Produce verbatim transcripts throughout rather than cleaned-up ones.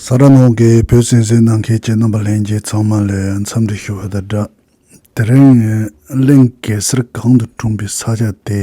ད་ར་ནང་གི་བོད་གསན་གཟིགས་གནང་མཁན་གྱི་རྣམ་པ་ལྷན་རྒྱས་ཚང་མ་ལ་འཚམས་འདྲི་ཞུ་བ་དང་སྦྲགས། དེ་རིང་གླིང་གེ་སར་གང་དུ་འཁྲུངས་པའི་ས་ཆ་དེ་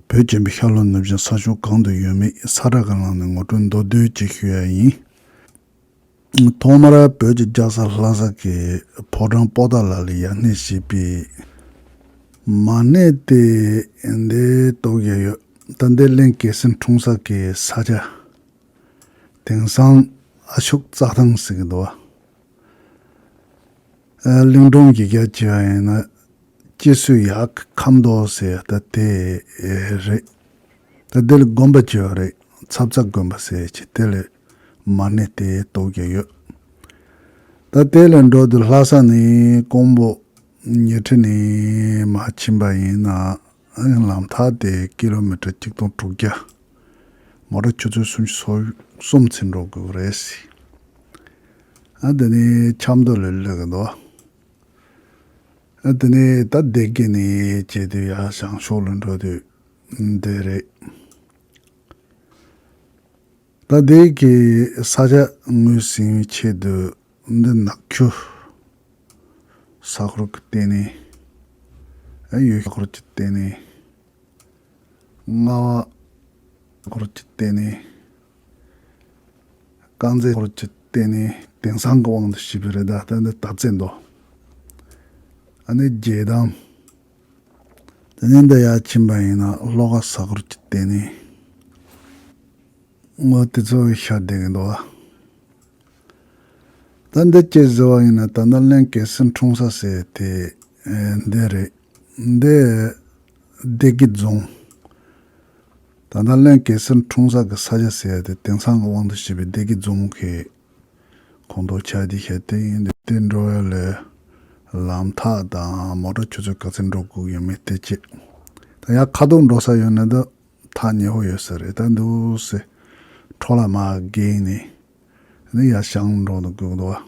བོད་ཆེན་པོའི་ཤར་ལྷོ་ནུབ་བྱང་ས་ཕྱོགས་གང་དུ་ཡོད་མེད་ས་ཁྲ་གི་ནང་ནས་ངོ་སྤྲོད་མདོར་བསྡུས་ཅིག་ཞུ་ཡ་ཡིན། ཐོག་མར་བོད་ཀྱི་རྒྱལ་ས་ལྷ་ས་གི་ཕོ་བྲང་པོ་ཏཱ་ལ་ལ་ཡར་སྣེ་ཞེས་པའི་མ་སྣེ་དེ་འདི་གཏོགས་ཀྱི་ཡོད། ད་འདི་གླིང་གེ་སར་འཁྲུངས་ས་གི་ས་ཆ། དེང་སང་ཨ་ཤོག་རྩྭ་ཐང་ཟེར་གྱི་འདུག་བ། ཨ་གླིང་སྒྲུང་ཡི་གེ་བྱས་པ་ཡིན་ན་སྐྱེ་སྲོད་ཡག་གི་ཁ་མདོ་ཟེར་ད་དེ་རེད། ད་དེ་ལ་དགོན་པ་བྱས་པ་རེད། ཚབ་ཚ་དགོན་པ་ཟེར་གྱི་དེ་ལ་མ་སྣེ་དེ་གཏོགས་ཀྱི་ཡོད། ད་དེ་ལ་འགྲོ་དུས་ལྷ་ས་ནས་ཀོང་པོ་ཉི་ཁྲི་ནས་མར་ཕྱིན་པ་ཡིན་ན། ཨ་ནི་ལམ་ཐག་དེ་ཀི་ལོ་མི་ཊར་གཅིག་སྟོང་དྲུག་བརྒྱ། མོ་ཊ་ཆུ་ཚོད་སུམ་ཅུ་སོ་གསུམ་ཙམ་འགྲོ་དགོས་རེད། ཨ་དེ་ནས་ཆབ་མདོ་ལ་སླེབས་ཀྱི་འདུག་ཨ་དེ་ནས་ད་སྡེ་དགེ་ནས་བྱས་དུས་ཡར་བྱང་ཕྱོགས་ལ་འགྲོ་དུས་འདི་རེད། ད་དེ་གི་ས་ཆ་ངོས་ཟིན་ཆེད་དུ་འདི་ནག་ཆུ་ས་ཁུལ་གྱི་སྟེང་ནས། ཨ་ཡུལ་ས་ཁུལ་གྱི་སྟེང་ནས། རྔ་བ་ས་ཁུལ་གྱི་སྟེང་ནས། དཀར་མཛེས་ས་ཁུལ་གྱི་སྟེང་ནས་དེང་སང་གི་དབང་དུ་བྱས་པའི་རེད། ད་ལྟ་འདི་སྟག་རྩེ་འདུག་ཨ་ནི་རྒྱལ་ཐང་། དེ་ནས་འདི་ཡར་ཕྱིན་པ་ཡིན་ན་ལྷོ་ཁ་ས་ཁུལ་གྱི་སྟེང་ནས། ངོ་དེ་ཚོ་ཤར་བསྡད་ཀྱི་འདུག་བ། ད་འདི་སྐད་ཟེར་བ་ཡིན་ན་ད་ལྟ་གླིང་གེ་སར་འཁྲུངས་ས་ཟེར་དེ་ཨེ་འདི་རེད། འདི་སྡེ་དགེ་རྫོང་། ད་ལྟ་གླིང་གེ་སར་འཁྲུངས་ས་གི་ས་ཆ་ཟེར་དེ་དེང་སང་གི་དབང་དུ་བྱས་པའི་སྡེ་དགེ་རྫོང་གི་ཁོངས་གཏོགས་ཆགས་ཏེ་བཤད་དེ་ཡིན། དེ་འགྲོ་ཡ་ལ་ལམ་ཐག་དང་མོ་ཊ་ཆུ་ཚོད་ག་ཚོད་འགྲོ་དགོས་ཡོད་མེད་དེ་བྱས། ད་ཡར་ཁ་ཐུག་འགྲོ་ས་ཡོད་ན་ད་ཐག་ཉེ་བོ་ཡོད་ས་རེད། ད་འདུག་སེ་འཕྲོ་ལ་མར་བརྒལ་ནས་ནི་ཡར་བྱང་འགྲོ་འདུག་དགོས་འདུག་བ།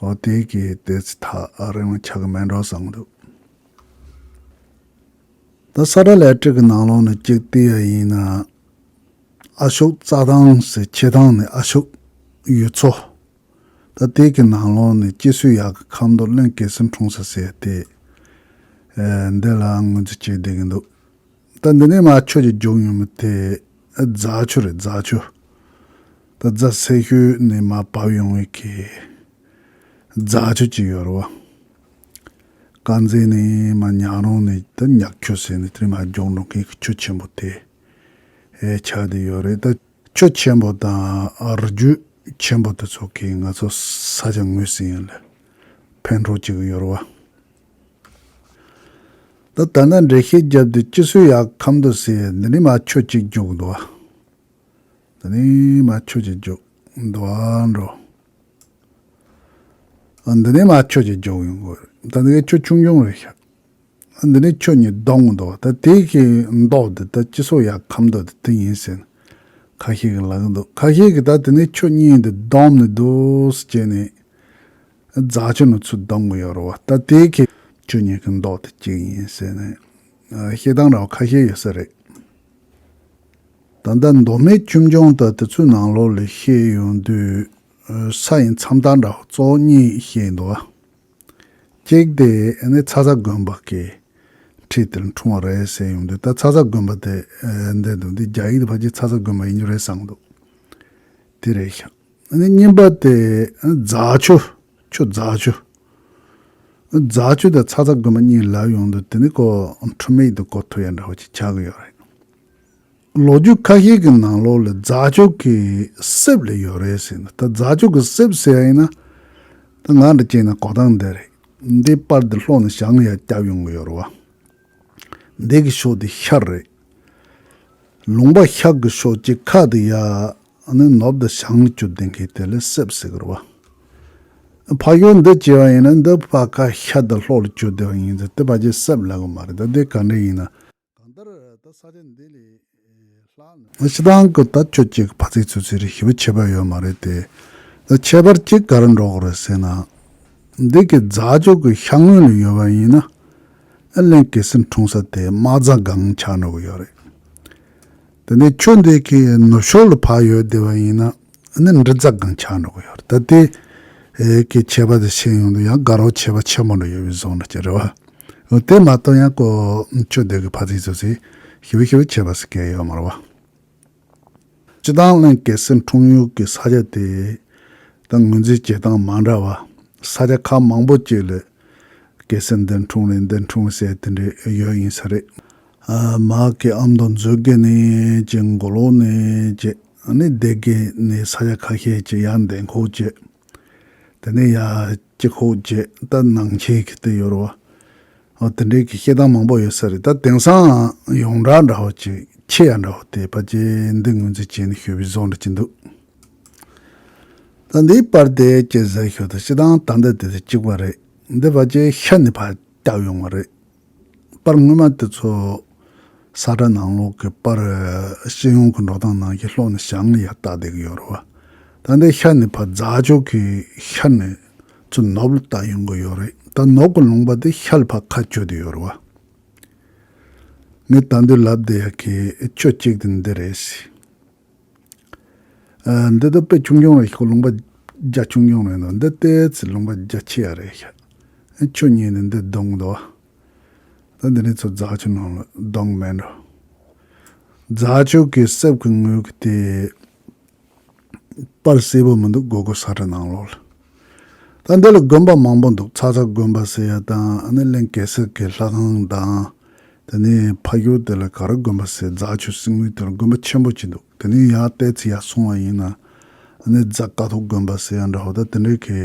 འོ་དེ་གི་དེ་ཚེ་ཐག་རིང་བོ་ཆགས་ཀྱི་མེད་འགྲོ་བསམ་འདུག་ད་ས་ཁྲ་ལེབ་ཊིབ་ཀྱི་ནང་ལོགས་ནས་གཅིག་བལྟས་ཡ་ཡིན་ན། ཨ་ཤོག་རྩྭ་ཐང་ཟེར་ཆེ་ཐང་ནས་ཨ་ཤོག་ཡུལ་ཚོ། ད་དེ་གི་ནང་ལོགས་ནས་སྐྱེ་སྲོད་ཡག་གི་ཁ་མདོ་གླིང་གེ་སར་འཁྲུངས་ས་ཟེར་དེ། ཨེ་འདི་ལ་ངོས་འཛིན་བྱེད་བསྡད་ཀྱི་འདུག་ད་འདི་ནས་མར་ཆུ་ཅིག་རྒྱུག་ཡོང་མི་དེ་རྫ་ཆུ་རེད། རྫ་ཆུ། ད་རྫ་སེར་ཤུལ་ནས་མར་བབས་ཡོང་བའི་གི་རྫ་ཆུ་ཅིག་ཡོད་རེད་བ། དཀར་མཛེས་ནས་མར་ཉག་རོང་ནས་ད་ཉག་ཆུ་ཟེར་ནས་དེ་ནས་མར་རྒྱུག་འགྲོ་མཁན་གྱི་ཆུ་ཆེན་པོ་དེ་ཨེ་ཆགས་བསྡད་ཡོད་རེད། ད་ཆུ་ཆེན་པོ་དང་རི་རྒྱུད་ཆེན་པོ་དེ་ཚོ་གིས་ང་ཚོ་ས་ཆ་ངོས་ཟིན་ཡ་ལ་ཕན་གྲོགས་བྱེད་ཀྱི་ཡོད་རེད་བ། ད་ད་ལྟ་འགྲེལ་བཤད་བརྒྱབ་དུས་སྐྱེ་སྲོད་ཡག་ཁ་མདོ་ཟེར་འདི་ནས་མར་ཆུ་གཅིག་རྒྱུག་འདུག་བ། འདི་ནས་མར་ཆུ་གཅིག་རྒྱུག་འདུག་བ་འགྲོ། ཨ་འདི་ནས་མར་ཆུ་གཅིག་རྒྱུག་ཡོང་གི་རེད། ད་འདི་གའི་ཆུ་ཆུང་ཆུང་རེད་ཤག་འདི་ནས་ཆུ་གཉིས་བསྡོམས་འདུག་ད་དེ་གི་མདོག་འདི་ད་སྐྱེ་སྲོད་ཡག་ཁ་མདོ་འདི་དེ་ཡིན་ཟེར་ནས་ཁ་ཤས་ཀྱིས་ལབ་ཀྱི་འདུག་ཁ་ཤས་ཀྱིས་ད་དེ་ནས་ཆུ་གཉིས་འདི་བསྡོམས་ནས་འདུག་སེ་བྱས་ནས་རྫ་ཆུ་ནང་ཚུར་བསྡོམས་ཀྱི་ཡོད་རེད་བ། ད་དེ་གི་ཆུ་གཉིས་ཀྱི་མདོག་དེ་གཅིག་ཡིན་ཟེར་ནས་ཨ་བཤད་སྟངས་འདྲ་བ་ཁ་ཤས་ཡོད་ས་རེད། ད་ལྟ་མདོ་སྨད་ཆོས་འབྱུང་དང་དེ་ཚོའི་ནང་ལོགས་ལ་བཤད་ཡོང་དུས་ཨ་ས་ཡི་མཚམས་རྟགས་འདྲ་བ་གཙོ་བོ་གཉིས་བཤད་འདུག་བ། གཅིག་དེ་ནི་ཚ་ཚ་དགོན་པ་གི་འཁྲིས་དེར་འཁྲུངས་པ་རེད་ཟེར་ཡོང་དུས། ད་ཚ་ཚ་དགོན་པ་དེ་ཨེ་འདི་འདུག་འདི་རྒྱ་ཡིག་དེ་ཕལ་ཆེར་ཚ་ཚ་དགོན་པ་ཡིན་རྒྱུ་རེད་བསམ་འདུག་དེ་རེད་ཤག་ནི་གཉིས་པ་དེ་རྫ་ཆུ། ཆུ་རྫ་ཆུ། རྫ་ཆུ་དང་ཚ་ཚ་དགོན་པ་གཉིས་ལབ་ཡོང་དུས་དེ་ནི་ཁོ་འཁྲུལ་མེད་དུ་གོ་ཐུབ་ཡ་འདྲ་བ་ཅིག་ཆགས་ཀྱི་ཡོད་རེད། ལོ་རྒྱུས་ཁ་ཤས་ཀྱི་ནང་ལོགས་ལ་རྫ་ཆུ་གི་གསེབ་ལ་ཡོད་རེད་ཟེར་ན། ད་རྫ་ཆུ་གི་གསེབ་ཟེར་ཡ་ཡིན་ན། ད་ང་འདྲ་བྱས་ན་གོ་སྟངས་འདི་རེད། འདི་པར་འདི་ལྷོ་ནས་བྱང་ཡར་བརྒྱབ་ཡོང་གི་ཡོད་རེད་བ། འདི་གི་ཕྱོགས་འདི་ཤར་རེད། ལུང་པ་ཤར་གི་ཕྱོགས་གཅིག་ཁ་འདི་ཡར་ནི་ནུབ་དང་བྱང་ལ་བསྒྱུར་བསྡད་མཁན་དེ་ལ་གསེབ་ཟེར་གི་རེད་བ། ཕ་ཡུལ་འདི་བྱས་པ་ཡིན་ན་འདི་ཕར་ཁ་ཤར་དང་ལྷོ་ལ་བསྒྱུར་བསྡད་པ་ཡིན་ཙང་དེ་ཕལ་ཆེར་གསེབ་ལབ་གི་མ་རེད། ད་འདི་ག་འདྲ་ཡིན་ན། གང་ལྟར་ད་ས་ཆ་འདི་ལས་ལྷག་ན། སྤྱིར་བཏང་གི་ད་ཆོས་གཅིག་ཕ་ཚིག་ཚུལ་ཚིག་རེ་ཞེ་པོ་ཁྱད་པར་ཡོད་མ་རེད་དེ། ད་ཁྱད་པར་གཅིག་ག་རེ་འགྲོ་གི་རེད་ཟེར་ན། འདི་གི་རྫ་ཆུ་གི་ཤར་ངོས་ལ་ཡོད་པ་ཡིན་ན། ཨ་གླིང་གེ་སར་འཁྲུངས་ས་དེ་དམག་རྫ་སྒང་ཆགས་འགྲོ་གི་ཡོད་རེད། དེ་ནས་ཆུ་འདི་གི་ནུབ་ཕྱོགས་ལ་ཕར་ཡོད་བསྡད་པ་ཡིན་ན། ནི་འབྲི་རྩལ་སྒང་ཆགས་འགྲོ་གི་ཡོད་རེད། ད་དེ་ཨེ་གི་ཁྱད་པར་དེ་ཤེས་ཡོང་དུས་ཡང་དགའ་རབ་ཁྱད་པར་ཆེན་པོ་འདྲ་ཡོད་པའི་བཟོ་འདྲ་ཅིག་རེད་བ། འོ་དེ་མ་གཏོགས་ཡང་ཀོ་ཆོས་སྡེ་གི་ཕ་ཚིག་ཚོ་ཚིག་ཞིབ་ཞིབ་ཁྱད་པར་ཟེར་གི་ཡོད་མ་རེད་བ། སྤྱིར་བཏང་གླིང་གེ་སར་འཁྲུངས་ཡུལ་གྱི་ས་ཆ་དེ་ད་ངོས་འཛིན་བྱེད་སྟངས་མ་འདྲ་བ། ས་ཆ་ཁག་མང་པོ་ཅིག་ལ་གེ་སར་འདིར་འཁྲུངས་རེད་འདིར་འཁྲུངས་ཟེར་དེ་འདྲ་ཡོད་ཡིན་ས་རེད། ཨ་མ་གི་ཨ་མདོ་མཛོད་དགེ་ནས་ཅིག་མགོ་ལོག་ནས་ཅིག་ཨ་ནི་སྡེ་དགེ་ནས་ས་ཆ་ཁ་ཤས་ཅིག་ཡར་འདན་ཁོག་ཅིག་དེ་ནས་ཡར་སྤྱི་ཁོག་བརྒྱད་ད་ནང་ཆེན་གྱི་དེ་ཡོད་རེད་བ། འོ་དེ་འདྲའི་གི་བཤད་སྟངས་མང་པོ་ཡོད་ས་རེད། ད་དེང་སང་ཡོངས་གྲགས་འདྲ་བོ་ཅིག་ཆེ་ཡ་འདྲ་བོ་དེ་ཕལ་ཆེར་འདི་ངོས་འཛིན་བྱས་ནས་ཞུས་པའི་བཟོ་འདྲ་ཅིག་འདུག་ད་འདིའི་པར་དེ་ཅི་ཟེར་ཞུ་ད་སྤྱིར་བཏང་ད་འདི་དེ་དེ་གཅིག་པ་རེད། འདི་ཕལ་ཆེར་ཤར་ནས་ཕར་བཏབ་ཡོང་བ་རེད། པར་སྔོན་མ་དེ་ཚོ་ས་ཁྲ་ནང་ལོགས་ཀྱི་པར་སྤྱི་ཡོངས་ཀྱི་འགྲོ་སྟངས་ནང་བཞིན་ལྷོག་ནས་བྱང་ནས་ཡར་བལྟ་བསྡད་ཀྱི་ཡོད་རེད་བ། ད་ལྟའི་ཤར་ནས་ཕར་རྫ་ཆུ་གི་ཤར་ནས་ཚུར་ནུབ་ལ་བལྟ་ཡོང་གི་ཡོད་རེད། ད་ནུབ་ཀྱི་ལུང་པ་དེ་ཤར་ལ་ཕར་ཁ་གཅོད་དེ་ཡོད་རེད་བ། ངས་ད་དུང་ལབ་བསྡད་ཡ་གི་ཆུ་གཅིག་དེ་འདི་རེད་ཟེར། ཨ། འདི་ད་དཔེ་ཆུང་ཆུང་རེད་ཤག་ལུང་པ་རྒྱ་ཆུང་ཆུང་རེད་འདུག་འདི་ཏོག་ཙམ་ལུང་པ་རྒྱ་ཆེ་ཡ་རེད་ཤག་ཆུ་གཉིས་ནི་འདི་བརྡུངས་འདུག་ད་འདི་ནས་ཚུར་རྫ་ཆུ་ནང་ལ་བརྡུངས་མེད་འགྲོ། རྫ་ཆུ་གི་གསེབ་ཀྱི་ངོས་ཀྱི་དེ་པར་གསལ་པོ་མི་འདུག་སྒོར་སྒོར་ས་ཁྲ་ནང་ལོགས་ལ། ད་འདི་ལ་དགོན་པ་མང་པོ་འདུག་ཚ་ཚ་དགོན་པ་ཟེར་ཡ་དང་ཨ་ནི་གླིང་གེ་སར་གྱི་ལྷ་ཁང་དང་། དེ་ནས་ཕ་ཡུལ་དེ་ལ་ག་རེ་དགོན་པ་ཟེར་རྫ་ཆུ་སྲིན་མོའི་དེ་ལ་དགོན་པ་ཆེན་པོ་ཅིག་འདུག་དེ་ནས་ཡར་ཏོག་ཙམ་ཡར་སོང་བ་ཡིན་ན་ཨ་ནི་རྫ་དཀའ་ཐོབ་དགོན་པ་ཟེར་ཡ་འདྲ་བོ་ད་དེ་འདྲའི་གི་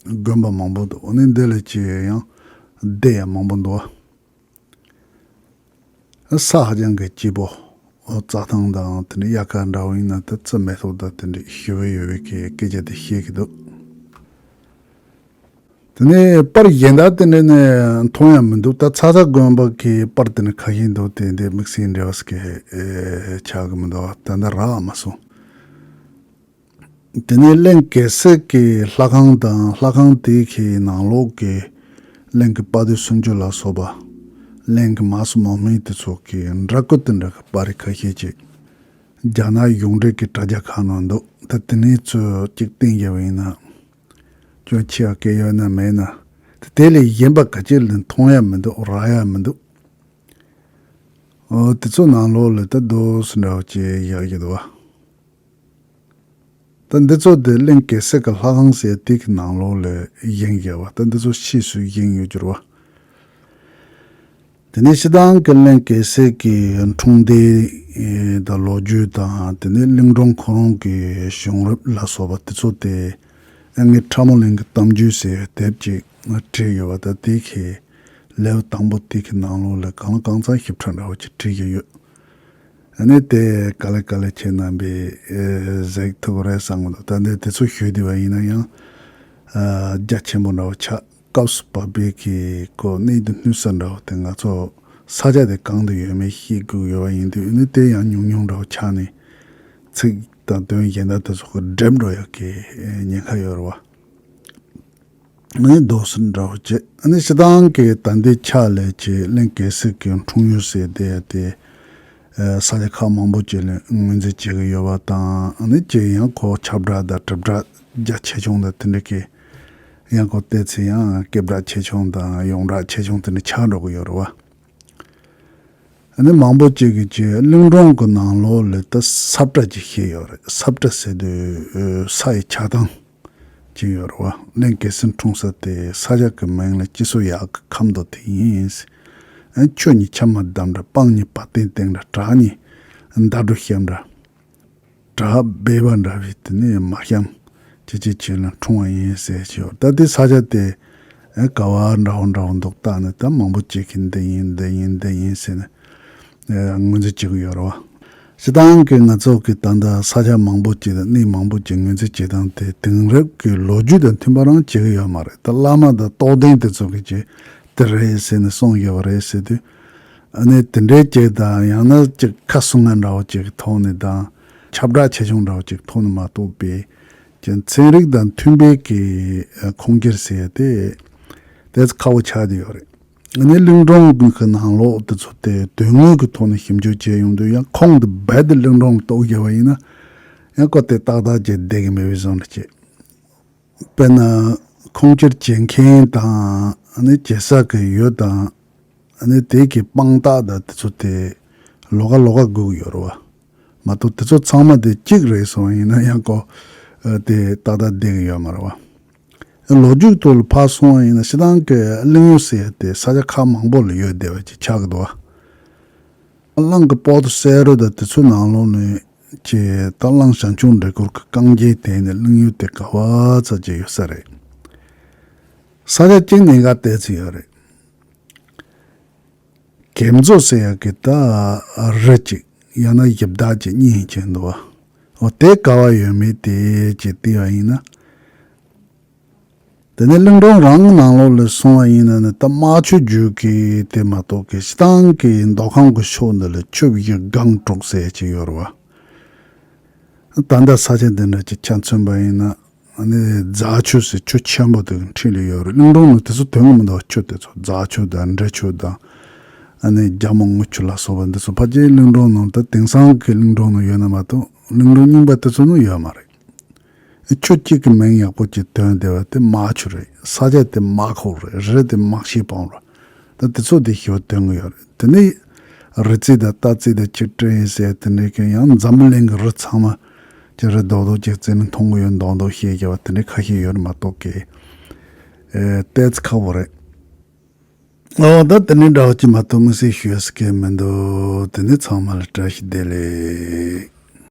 དགོན་པ་མང་པོ་འདུག་ཨ་ནི་འདི་ལ་ཅིག་ཡང་སྡེ་ཡང་མང་པོ་འདུག་ས་ཧ་ཅང་གི་སྐྱིད་པོ། རྩྭ་ཐང་དང་དེ་འདྲའི་དབྱར་ཁ་འདྲ་བོ་ཡིན་ན་ད་རྩི་མེ་ཏོག་དང་དེ་འདྲའི་ཞི་བ་ཡོད་པའི་གི་སྐད་ཆ་དེ་བཤད་ཀྱི་འདུག་དེ་ནས་པར་གཞན་དག་དེ་འདྲ་ནས་མཐོང་ཡ་མི་འདུག་ད་ཚ་ཚ་དགོན་པ་གི་པར་དེ་འདྲ་ཁ་ཤས་འདུག་དེ་འདྲའི་དམིགས་བསལ་འབྲེལ་བ་ཟེར་གི་ཆགས་ཀྱི་མི་འདུག་ད་ལྟ་རག་མ་སོང་། དེ་ནས་གླིང་གེ་སར་གྱི་ལྷ་ཁང་དང་ལྷ་ཁང་དེ་གི་ནང་ལོགས་ཀྱི་གླིང་གི་དཔའ་བརྟུལ་སུམ་ཅུ་ལ་སོགས་པ་གླིང་གི་མ་སུ་མ་མི་དེ་ཚོ་གི་འདྲ་སྐུ་དེ་འདྲ་གི་པར་རིས་ཁ་ཤས་ཅིག་རྒྱ་ནག་གཞུང་འབྲེལ་གྱི་དྲ་རྒྱ་ཁག་ནང་འདུག་ད་དེ་ནས་ཚུར་གཅིག་བསྟན་བཞག་པ་ཡིན་ན་ཅུང་ཆེ་བ་སྐད་ཡོད་ན་མེད་ན་དེ་དེ་ལས་གཞན་པ་ག་ཅིག་ལ་མཐོང་ཡ་མི་འདུག་རག་ཡ་མི་འདུག་འོ་དེ་ཚོ་ནང་ལོགས་ལ་ད་རྡོ་སུ་འདྲ་བ་ཅིག་བཞག་གི་འདུག་བ། ད་འདི་ཚོ་དེ་གླིང་གེ་སར་གྱི་ལྷ་ཁང་ཟེར་དེ་གི་ནང་ལོགས་ལ་བཞེངས་བཞག་པ་ད་འདི་ཚོ་ཕྱིས་སུ་བཞེངས་ཡོད་འགྱུར་བ། དེ་ནས་སྤྱིར་བཏང་གི་གླིང་གེ་སར་གྱི་འཁྲུངས་འདས་དང་ལོ་རྒྱུས་དང་དེ་ནས་གླིང་སྒྲུང་ཁོ་རང་གི་བྱུང་རབས་ལ་སོགས་པ་དེ་ཚོ་དེ་ངས་ཁྲ་མོ་གླིང་གི་གཏམ་རྒྱུད་ཟེར་དེབ་ཅིག་བྲིས་ཡོད་པ་ད་དེ་གི་ལེའུ་དང་པོ་དེ་གི་ནང་ལོགས་ལ་གང་ལ་གང་འཚམ་ཞིབ་ཕྲ་འདྲ་བོ་ཅིག་བྲིས་ཀྱི་ཡོད། ཨ་ནི་དེ་ག་ལེ་ག་ལེ་ཁྱེད་རྣམ་པས་ཨེ་གཟིགས་ཐུབ་ཀྱི་རེད་བསམ་གྱི་འདུག་ད་འདི་དེ་ཚོ་ཞུས་བསྡད་པ་ཡིན་ན་ཡང་ཨ་རྒྱ་ཆེན་པོ་འདྲ་བོ་ཆགས་སྐབས་སུ་བབས་པའི་གི་ཁོ་གནད་དུ་སྣུན་ས་འདྲ་བོ་དེ་ང་ཚོ་ས་ཆ་དེ་གང་དུ་ཡོད་མེད་ཤེས་དགོས་ཡོད་པ་ཡིན་དུས་ཨ་ནི་དེ་ཡང་ཉུང་ཉུང་འདྲ་བོ་ཆགས་ནས་ཚིག་དང་དོན་གཞན་དག་དེ་ཚོ་གི་འགྲིབ་འགྲོ་ཡག་གི་ཉེན་ཁ་ཡོད་རེད་བ། ཨ་ནི་རྡོ་སོལ་འདྲ་བོ་བྱས། ཨ་ནི་སྤྱིར་བཏང་གི་ད་ལྟའི་ཆ་ལས་ཀྱི་གླིང་གེ་སར་གྱི་འཁྲུངས་ཡུལ་ཟེར་དེ་དེ། ཨ་ས་ཆ་ཁག་མང་པོ་ཅིག་ལ་ངོས་འཛིན་བྱེད་ཀྱི་ཡོད་པ་དང་ཨ་ནི་ཅིག་ཡང་ཁོ་ཁྱབ་བསྒྲགས་དང་དྲིལ་བསྒྲགས་རྒྱ་ཆེ་ཆུང་དང་དེ་འདྲ་གི་ཡང་ཁོ་བལྟས་ཚེ་ཡང་སྐད་གྲགས་ཆེ་ཆུང་དང་ཡོངས་གྲགས་ཆེ་ཆུང་དེ་འདྲ་ཆགས་འགྲོ་གི་ཡོད་རེད་བ། ཨ་ནི་མང་པོ་ཅིག་གིས་ཀྱི་གླིང་སྒྲུང་གི་ནང་ལོགས་ལ་ད་ས་བཀྲ་ཅིག་བཤད་ཡོད་རེད། ས་བཀྲ་ཟེར་དུས་ས་ཡི་ཆགས་སྟངས་ཅིག་ཡོད་རེད་བ། གླིང་གེ་སར་འཁྲུངས་ས་དེ་ས་ཆ་གི་མིང་ལ་སྤྱི་སོ་ཡག་གི་ཁམས་རྡོ་དེ་ཡིན། ཨ་ཆུ་གཉིས་ཆ་མ་བསྡམས་འདྲ་སྤང་གཉིས་བ་དན་སྟེང་འདྲ་བྲག་གཉིས་མདའ་གྲུ་གཤམ་འདྲ། བྲག་སྦལ་པ་འདྲ་བའི་དེ་ནས་མ་གཤམ་ཅི་ཅི་ཅི་ལ་འཁྲུངས་པ་ཡིན་ཟེར་ཞུ། ད་དེ་ས་ཆ་དེ་ཨེ་ག་བ་འདྲ་བོ་འདྲ་བོ་འདུག་བལྟས་ནས་ད་མང་པོ་ཅིག་གིས་འདི་ཡིན་འདི་ཡིན་འདི་ཡིན་ཟེར་ནས་ཨེ་ངོས་འཛིན་བྱེད་ཀྱི་ཡོད་རེད་བ། སྤྱིར་བཏང་གི་ང་ཚོ་གི་ད་ལྟ་ས་ཆ་མང་པོ་ཅིག་དང་གནས་མང་པོ་ཅིག་ངོས་འཛིན་བྱེད་སྟངས་དེ་དེང་རབས་ཀྱི་ལོ་རྒྱུས་དང་མཐུན་པ་རང་བྱེད་ཀྱི་ཡོད་མ་རེད། ད་བླ་མ་དང་རྟོགས་ལྡན་དེ་ཚོ་གིས་ཅིག་དེ་རེད་ཟེར་ནས་གསུངས་ཡོད་པ་རེད་ཟེར་དུས། ཨ་ནི་དེ་འདྲའི་ཅིག་དང་ཡང་ན་ཅིག་ཁ་གསུང་ང་འདྲ་བོ་ཅིག་གི་ཐོག་ནས་དང་ཁྱབ་བསྒྲགས་ཆེ་ཆུང་འདྲ་བོ་ཅིག་ཐོག་ནས་མ་གཏོགས་པའི་ཅིག་ཚན་རིག་དང་མཐུན་པའི་གི་ཁུངས་སྐྱེལ་ཟེར་ཡ་དེ་དེ་ཁག་པོ་ཆགས་བསྡད་ཡོད་རེད། ཨ་ནི་གླིང་སྒྲུང་གི་ནང་ལོགས་དེ་ཚོ་དེ་དོན་དངོས་ཀྱི་ཐོག་ནས་ཞིབ་འཇུག་བྱས་ཡོང་དུས་ཡང་ཁུངས་དེ་རྦད་དེ་གླིང་སྒྲུང་གཏུགས་བཞག་པ་ཡིན་ན་ ཡང་ཁོ་དེ་ཏག་ཏག་ཅིག་བསྡད་ཀྱི་མེད་པའི་བཟོ་འདྲ་ཅིག་དཔེར་ན་ཁུངས་སྐྱེལ་བྱེད་མཁན་དང་། ཨ་ནི་བྱེད་ས་གི་ཡུལ་དང་། ཨ་ནི་དེ་གི་དཔང་རྟགས་དང་དེ་ཚོ་དེ་ལོགས་ཀ་ལོགས་ཀ་དགོས་ཀྱི་ཡོད་རེད་བ། མ་གཏོགས་དེ་ཚོ་ཚང་མ་དེ་གཅིག་རེད་སོང་ཡིན་ན་ཡང་ཁོ་དེ་ཏག་ཏག་བསྡད་ཀྱི་ཡོད་མ་རེད་བ། ལོ་རྒྱུས་ཐོག་ལ་ཕར་སོང་བ་ཡིན་ན་སྤྱིར་བཏང་གི་གླིང་ཡུལ་ཟེར་ཡ་དེ་ས་ཆ་ཁག་མང་པོ་ལ་ཡོད་བསྡད་པ་ཅིག་ཆགས་ཀྱི་འདུག་བ། གླང་གི་པོ་ཏི་བསེ་རུ་དང་དེ་ཚོའི་ནང་ལོགས་ནས་ཀྱི་ད་གླང་བྱང་ཆུབ་འབྲི་གུར་གྱི་རྐང་རྗེས་དེད་ནས་གླིང་ཡུལ་དེ་ག་བ་ཙམ་ཅིག་ཡོད་ས་རེད། ས་ཆ་གཅིག་ནས་འགའ་བལྟས་ཚུལ་ཡོད་རེད། གེ་མཛོ་ཟེར་ཡག་གི་ད་རི་གཅིག་ཡང་ན་ཡིབ་དག་ཅིག་གཉིས་ཡིན་ཆེན་འདུག་བ། འོ་དེ་ག་བ་ཡོད་མེད་དེ་ཅིག་བལྟས་པ་ཡིན་ན། དེ་ནས་གླིང་སྒྲུང་རང་ནང་ལོགས་ལ་སོང་བ་ཡིན་ན་ནི་ད་རྨ་ཆུ་རྒྱུད་ཀྱི་དེ་མ་གཏོགས་ཀྱི་སྤྱིར་བཏང་གི་མདོ་ཁམས་ཀྱི་ཕྱོགས་འདི་ལ་ཆུ་བཞི་སྒང་དྲུག་ཟེར་ཅིག་ཡོད་རེད་བ། ད་ལྟ་ས་ཆ་འདི་འདྲ་ཅིག་ཆ་མཚོན་པ་ཡིན་ན། ཨ་ནི་རྫ་ཆུ་ཟེར་ཆུ་ཆེན་པོ་དེ་འཁྲིས་ལ་ཡོད་རེད། གླིང་སྒྲུང་ནང་དེ་ཚོ་དོན་གྱི་མི་འདུག་ཆུ་དེ་ཚོ་རྫ་ཆུ་དང་འབྲི་ཆུ་དང་། ཨ་ནི་རྒྱ་མོ་རྔུལ་ཆུ་ལ་སོགས་པ་འདི་ཚོ་ཕལ་ཆེར་གླིང་སྒྲུང་ནང་ད་དེང་སང་གི་གླིང་སྒྲུང་ནང་ཡོད་ན་མ་གཏོགས་གླིང་སྒྲུང་རྙིང་པ་དེ་ཚོ་ནང་ཡོད་མ་རེད། ཆུ་གཅིག་གི་མིང་ཡག་པོ་ཅིག་བཏོན་བསྡད་པ་དེ་རྨ་ཆུ་རེད། ས་ཆ་དེ་རྨ་ཁོག་རེད། རི་དེ་རྨ་ཤིང་སྤང་རེད། ད་དེ་ཚོ་དེ་ཞེ་པོ་སྟོན་གྱི་ཡོད་རེད། དེ་ནས་རི་རྩེ་དང་རྟ་རྩེ་དང་ཆུ་སྤྲིན་ཟེར་དེ་འདྲའི་གི་ཡང་འཛམ་བུ་གླིང་གི་རི་ཚང་མ་ཀྱི་རི་རྡོག་རྡོག་ཅིག་རྩེ་ནས་མཐོང་གི་ཡོད་མདོག་མདོག་བཤད་རྒྱུ་བ་དེ་འདྲའི་ཁ་ཤས་ཡོད་རེད་མ་གཏོགས་གི། ཨེ་ཏོག་ཙམ་ཁག་པོ་རེད། ཨོ་ད་དེ་འདྲའི་འདྲ་བ་ཅིག་མ་གཏོགས་དམིགས་བསལ་ཞུ་ཡ་ཟེར་མཁན་མི་འདུག་དེ་ནས་ཚང་མ་ལ་བཀྲ་ཤིས་བདེ་ལེགས།